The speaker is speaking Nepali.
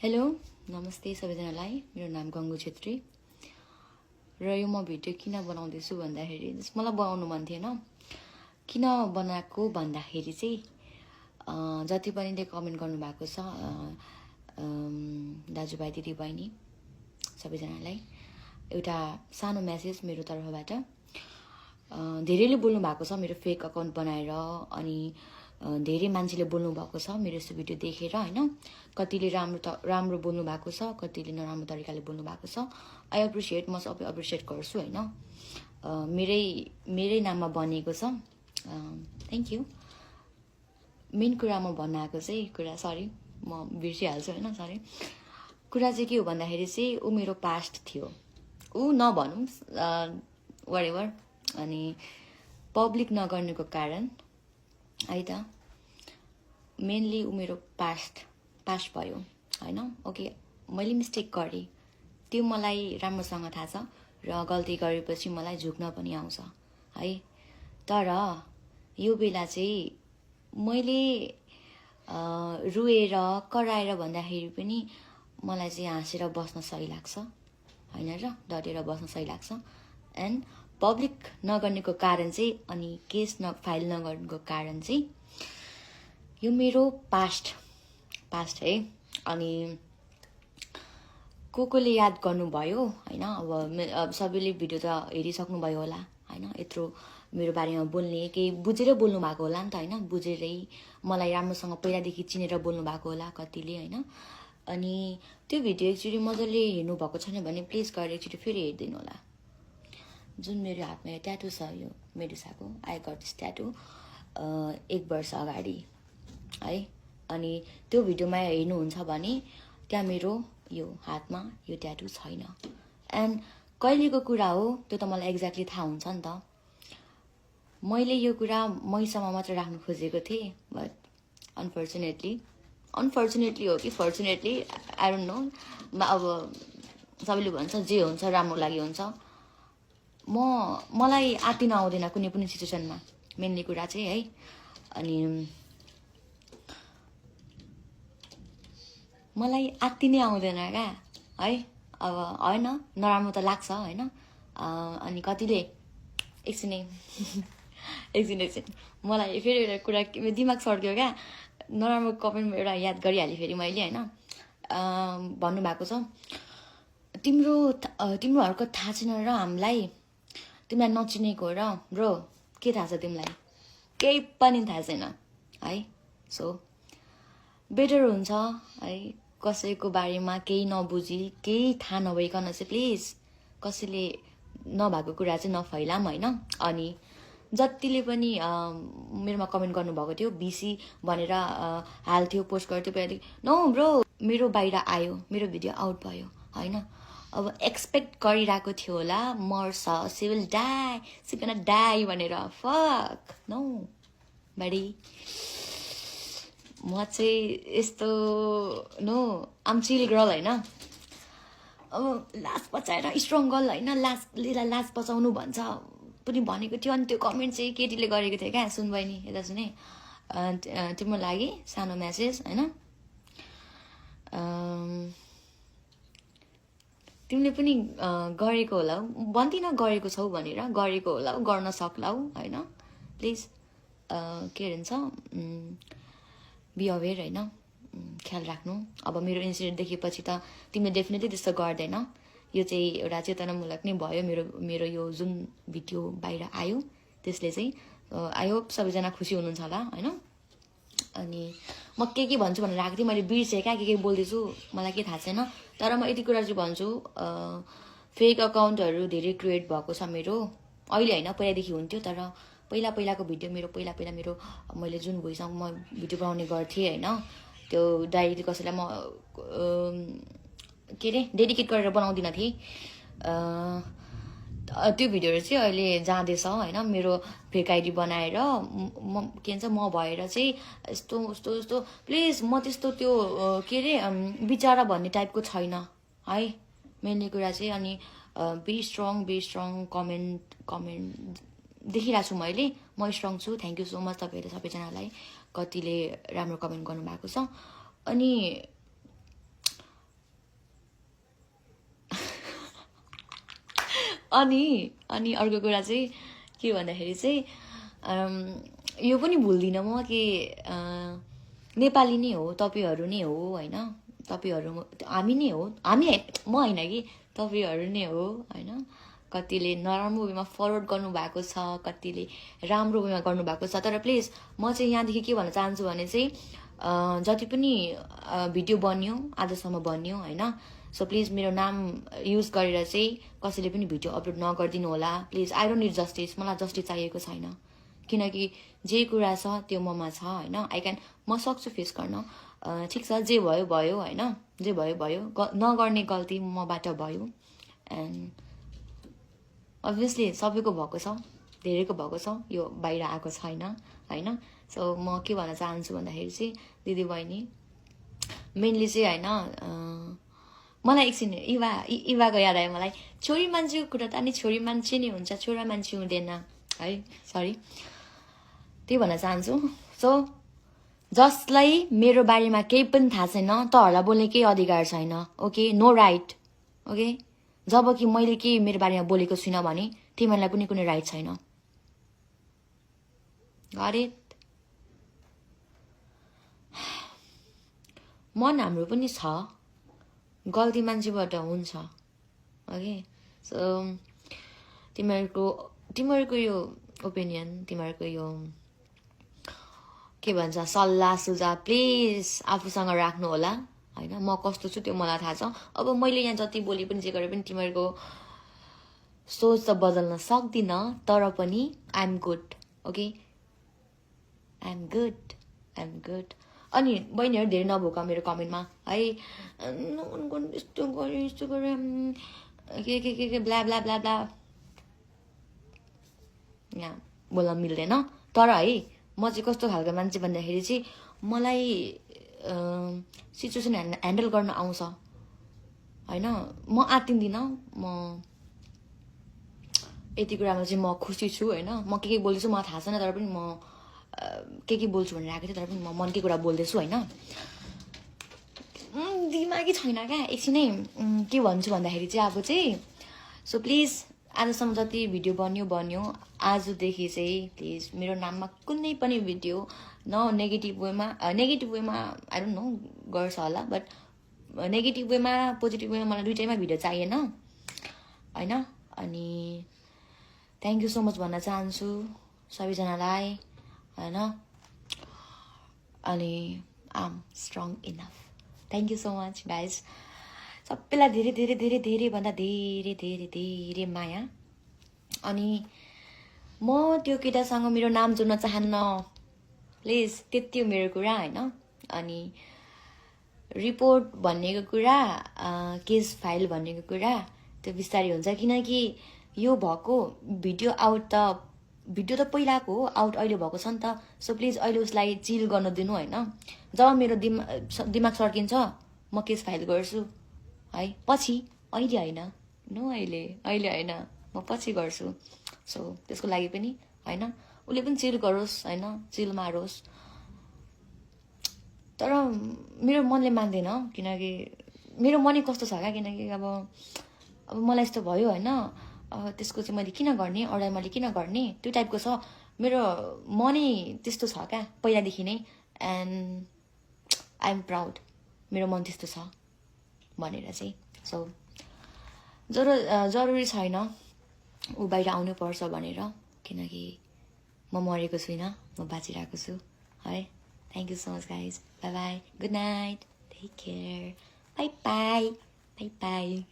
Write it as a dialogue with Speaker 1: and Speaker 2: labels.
Speaker 1: हेलो नमस्ते सबैजनालाई मेरो नाम गङ्गु छेत्री र यो म भिडियो किन बनाउँदैछु भन्दाखेरि मलाई बनाउनु मन थिएन किन बनाएको भन्दाखेरि चाहिँ जति पनि ले कमेन्ट गर्नु भएको छ दाजुभाइ दिदीबहिनी सबैजनालाई एउटा सानो मेसेज मेरो तर्फबाट धेरैले बोल्नु भएको छ मेरो फेक अकाउन्ट बनाएर अनि धेरै मान्छेले बोल्नु भएको छ मेरो यस्तो भिडियो देखेर हैन कतिले राम्रो बोल्नु भएको छ कतिले नराम्रो तरिकाले बोल्नु भएको छ आई एप्रिसिएट म सबै एप्रिसिएट गर्छु हैन मेरै नाममा बनेको छ थ्यांक यू मेन कुरा म भन्न आएको चाहिँ कुरा सरी म बिर्सिहाल्छु हैन सरी कुरा चाहिँ के हो भन्दाखेरि चाहिँ उ मेरो पास्ट थियो उ नभनौं व्हाटएभर अनि पब्लिक नगर्नुको कारण है त मेनली उ मेरो पास्ट भयो हैन ओके मैले मिस्टेक गरेँ त्यो मलाई राम्रोसँग थाहा छ र गल्ती गरेपछि मलाई झुक्न पनि आउँछ है तर यो बेला चाहिँ मैले रुएर कराएर भन्दाखेरि पनि मलाई चाहिँ हाँसेर बस्न सही लाग्छ हैन र डटेर बस्न सही लाग्छ एन्ड पब्लिक नगर्नेको कारण चाहिँ अनि केस फाइल नगर्नुको कारण चाहिँ यो मेरो पास्ट है अनि कोले याद गर्नुभयो हैन अब सबैले भिडियो त हेरिसक्नु भयो होला हैन यत्रो मेरो बारेमा बोल्ने केही बुझेर बोल्नु भएको होला नि त हैन बुझेरै मलाई राम्रोसँग पहिलादेखि चिनेर बोल्नु भएको होला कतिले हैन अनि त्यो भिडियो एकचोटि मजाले हेर्नु भएको छैन भने प्लिज गएर एकचोटि फेरि हेर्दिनु होला जुन मेरो हातमा यो ट्याटु छ यो मेडुसाको आई गट दिस ट्याटु 1 वर्ष अगाडि है अनि त्यो भिडियोमा हेर्नुहुन्छ भने त्यहाँ मेरो यो हातमा यो ट्याटु छैन एन्ड कहिलेको कुरा हो त्यो त मलाई एक्ज्याक्टली थाहा हुन्छ नि त मैले यो कुरा मैसम्म मात्र राख्नु खोजेको थिएँ बट अनफर्चुनेटली हो कि फर्चुनेटली आई डोन्ट नो अब सबैले भन्छ जे हुन्छ राम्रो लागि हुन्छ मलाई आत्तिन आउँदैन कुनै पनि सिचुएसनमा मेनली कुरा चाहिँ है अनि मलाई आत्तिनै आउँदैन क्या है अब हैन नराम्रो त लाग्छ हैन अनि कतिले एकछिन मलाई फेरि एउटा कुरा दिमाग सर्क्यो क्या नराम्रो कमेन्ट एउटा याद गरिहालेँ फेरि मैले हैन भन्नुभएको छ तिम्रोहरूको थाहा छैन र हामीलाई तिमीलाई नचिनेको र ब्रो के थाहा छ तिमीलाई केही पनि थाहा छैन है सो बेटर हुन्छ है कसैको बारेमा केही नबुझी केही थाहा नभइकन चाहिँ प्लिज कसैले नभएको कुरा चाहिँ नफैलाम हैन अनि जतिले पनि मेरोमा कमेन्ट गर्नुभएको थियो बिसी भनेर हाल्थ्यो पोस्ट गर्थ्यो पहिलादेखि नो ब्रो मेरो बाहिर आयो मेरो भिडियो आउट भयो हैन अब एक्सपेक्ट गरिरहेको थियो होला मर्छ सी विल डाई भनेर फक नो बडी म चाहिँ यस्तो नो आम चिल गर्ल हैन अब लास्ट बचाएर स्ट्रङ गर्ल हैन लास्ट बचाउनु भन्छ पनि भनेको थियो अनि त्यो कमेन्ट चाहिँ केटीले गरेको थियो क्या सुन बहिनी यता सुने तिम्रो लागि सानो मेसेज हैन तिमीले पनि गरेको होला भन्दिन गरेको छौ भनेर गरेको होला गर्न सक्लाउ हैन प्लिज के भन्छ बी अवेर हैन ख्याल राख्नु अब मेरो इन्सिडेन्ट देखेपछि त तिमीले डेफिनेटली त्यस्तो गर्दैन यो चाहिँ एउटा चेतनामूलक नै भयो मेरो यो जुन भिडियो बाहिर आयो त्यसले चाहिँ आई होप सबैजना खुसी हुनुहुन्छ होला हैन अनि म के भन्छु भनेर राख्दै मैले बिर्सेँ क्या के बोल्दैछु मलाई के थाहा छैन तर म यति कुरा चाहिँ भन्छु फेक अकाउन्टहरू धेरै क्रिएट भएको छ मेरो अहिले हैन पहिलादेखि हुन्थ्यो तर पहिलाको भिडियो मेरो पहिला मेरो मैले जुन भोइसँग म भिडियो बनाउने गर्थेँ हैन त्यो डाइरेक्टली कसैलाई म के रे डेडिकेट गरेर बनाउँदिन थिएँ त्यो भिडियोहरू चाहिँ अहिले जाँदैछ हैन मेरो फेक आइडी बनाएर के भन्छ म भएर चाहिँ यस्तो प्लिज म त्यस्तो त्यो के रे विचार भन्ने टाइपको छैन है मेनली कुरा चाहिँ अनि बी स्ट्रङ कमेन्ट देखिरहेको छु मैले म स्ट्रङ छु थ्याङ्क यू सो मच तपाईँहरू सबैजनालाई कतिले राम्रो कमेन्ट गर्नुभएको छ अनि अनि अर्को कुरा चाहिँ के भन्दाखेरि चाहिँ यो पनि भुल्दिनँ म कि नेपाली नै हो, तपाईँहरू नै हो होइन, तपाईँहरू हामी नै हो, म होइन कि तपाईँहरू नै हो होइन। कतिले नराम्रो वेमा फरवर्ड गर्नुभएको छ, कतिले राम्रो वेमा गर्नुभएको छ। तर प्लिज म चाहिँ यहाँदेखि के भन्न चाहन्छु भने चाहिँ जति पनि भिडियो बन्यो आजसम्म बन्यो होइन, सो प्लिज मेरो नाम युज गरेर चाहिँ कसैले पनि भिडियो अपलोड नगरिदिनु होला please. I don't need justice, मलाई जस्टिस चाहिएको छैन, किनकि जे कुरा छ त्यो ममा छ होइन। म सक्छु फेस गर्न, ठिक छ, जे भयो भयो होइन, जे भयो भयो, नगर्ने गल्ती मबाट भयो। एन्ड अभियसली सबैको भएको छ, धेरैको भएको छ, यो बाहिर आएको छैन होइन। सो म के भन्न चाहन्छु भन्दाखेरि चाहिँ दिदी बहिनी मेनली चाहिँ होइन, मलाई एकछिन इभाको याद आयो मलाई। छोरी मान्छेको कुरा त अनि छोरी मान्छे नै हुन्छ, छोरा मान्छे हुँदैन है, सरी, त्यही भन्न चाहन्छु। सो जसलाई मेरो बारेमा केही पनि थाहा छैन तहरूलाई बोल्ने केही अधिकार छैन, ओके, नो राइट, ओके। जब कि मैले केही मेरो बारेमा बोलेको छुइनँ भने तिमीहरूलाई पनि कुनै राइट छैन। Got it? मन हाम्रो पनि छ, गल्ती मान्छेबाट हुन्छ, ओके। सो तिमीहरूको यो ओपिनियन, तिमीहरूको यो के भन्छ सल्लाह सुझाव प्लिज आफूसँग राख्नु होला होइन। म कस्तो छु त्यो मलाई थाहा छ। अब मैले यहाँ जति बोले पनि जे गरे पनि तिमीहरूको सोच त बदल्न सक्दिनँ, तर पनि I am good, okay, I am good. अनि बहिनीहरू धेरै नभोक मेरो कमेन्टमा है, यस्तो गरे के ब्ला ब्ला ब्ला ब्ला, यहाँ बोल्न मिल्दैन। तर है म चाहिँ कस्तो खालको मान्छे भन्दाखेरि चाहिँ मलाई सिचुएसन ह्यान्डल गर्न आउँछ होइन। म आत्तिन्दिनँ, म यति कुरामा चाहिँ म खुसी छु होइन। म के बोल्दैछु मलाई थाहा छैन, तर पनि म के बोल्छु भनेर आएको थिएँ, तर पनि म मनकै कुरा बोल्दैछु होइन। दिमागै छैन क्या एकछिनै के भन्छु भन्दाखेरि चाहिँ अब चाहिँ सो प्लिज आजसम्म जति भिडियो बन्यो आजदेखि चाहिँ प्लिज मेरो नाममा कुनै पनि भिडियो न नेगेटिभ वेमा आई डोन्ट नो गर्छ होला, बट नेगेटिभ वेमा पोजिटिभ वेमा मलाई दुइटैमा भिडियो चाहिएन होइन। अनि थ्याङ्क यू सो मच भन्न चाहन्छु सबैजनालाई होइन। अनि I am strong enough. Thank you so much guys, सबैलाई धेरै धेरै धेरै धेरै भन्दा धेरै धेरै धेरै माया। अनि म त्यो केटासँग मेरो नाम जोड्न चाहन्न प्लिज, त्यति हो मेरो कुरा होइन। अनि रिपोर्ट भन्नेको कुरा, केस फाइल भन्नेको कुरा त्यो बिस्तारै हुन्छ, किनकि यो भएको भिडियो त पहिलाको हो, आउट अहिले भएको छ नि त। सो प्लिज अहिले उसलाई चिल गर्न दिनु होइन। जब मेरो दिमाग सर्किन्छ म केस फाइल गर्छु है, पछि, अहिले होइन, अहिले होइन, म पछि गर्छु। सो त्यसको लागि पनि होइन, उसले पनि चिल गरोस् होइन, चिल मारोस्। तर मेरो मनले मान्दैन, किनकि मेरो मनै कस्तो छ क्या, किनकि अब मलाई यस्तो भयो होइन, त्यसको चाहिँ मैले किन गर्ने, अरूलाई मैले किन गर्ने, त्यो टाइपको छ मेरो मनै त्यस्तो छ क्या पहिलादेखि नै। एन्ड आई एम प्राउड मेरो मन त्यस्तो छ भनेर चाहिँ। सो जरुरी छैन ऊ बाहिर आउनु पर्छ भनेर, किनकि म मरेको छुइनँ, म बाँचिरहेको छु है। Thank you so much guys, bye bye, good night, take care, bye bye, bye by.